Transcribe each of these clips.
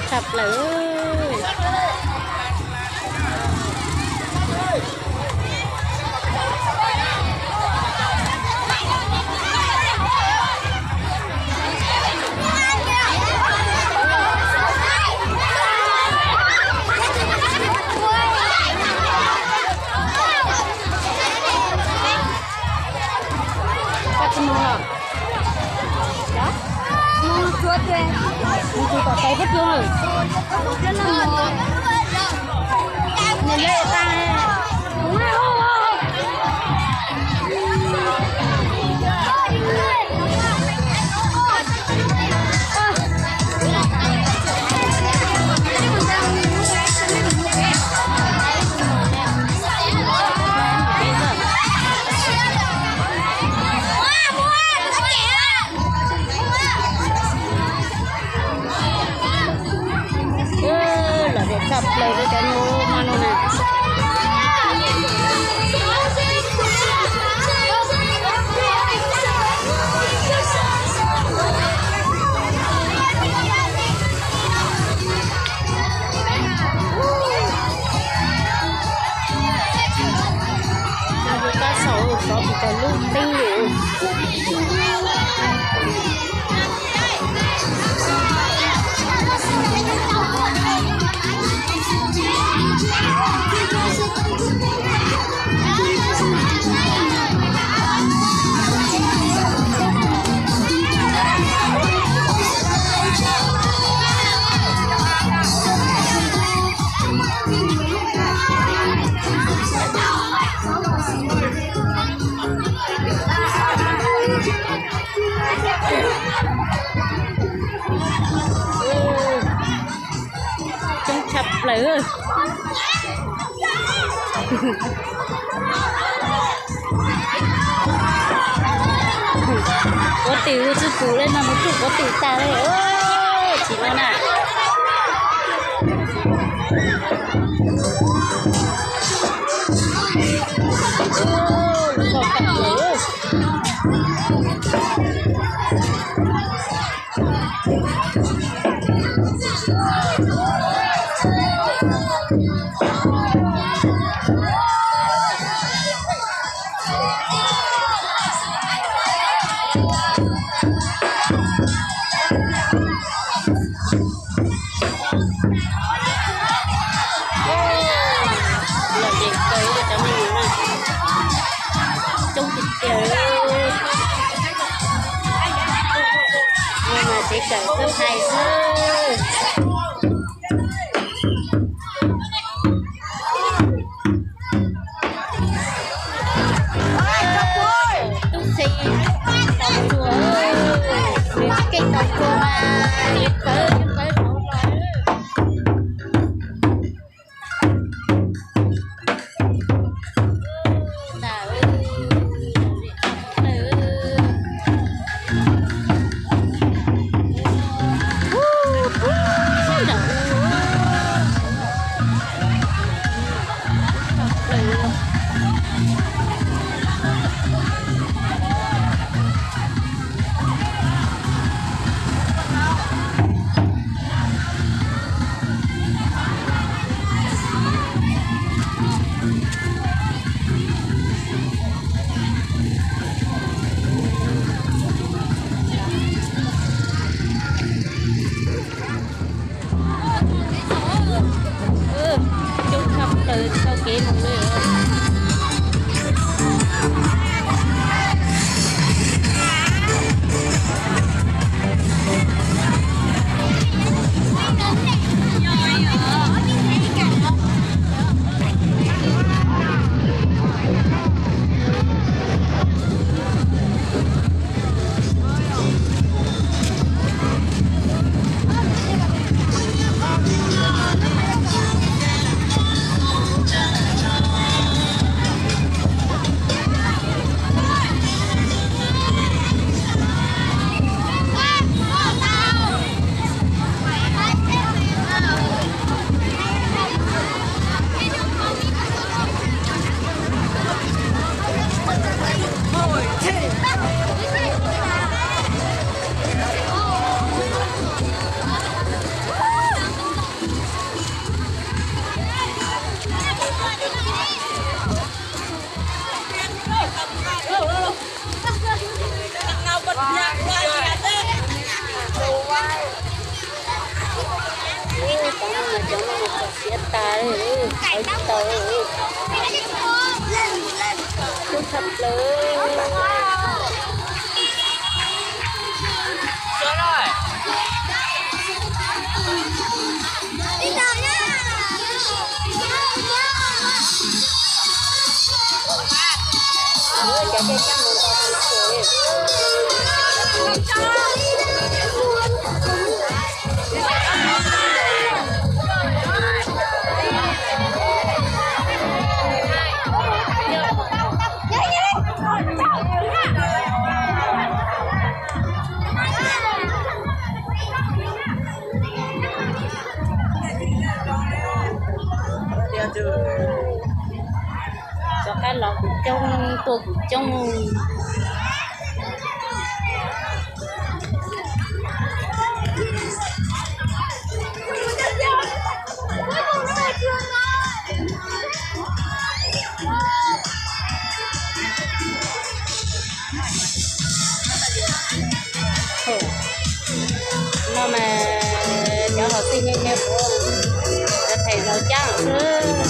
Tshaj plaws. Koj tsis mus los? Mus tsuav ces mus tsuav tom tais pab tuag. Nws lej tas. Los tias tshaj plaws rau cov nyuj ma no na. Tab saum xov tsis tau lub teeb li. Coob tshaj plaws. Kuv twm tus pum li no mus tsuj kuv twm tas li. Tsis no na. Lom zem kawg cov me nyuam no, coob tiag tiag. Ua mas tsev kawm txawj hais xwb. Tub se tau tsuag, nws tsis keej tau tsuag mas pawv pawv hauv los. Tau, tub thaj plaws. Rov qab los kuv coob, tuaj kuv coob. No mas cov hom xij nyias nyias puav, cov phem los cab xwb.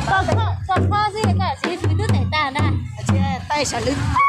Koj kho xwb, koj siv fws twb teem tag ntag. Taij sawv lwm.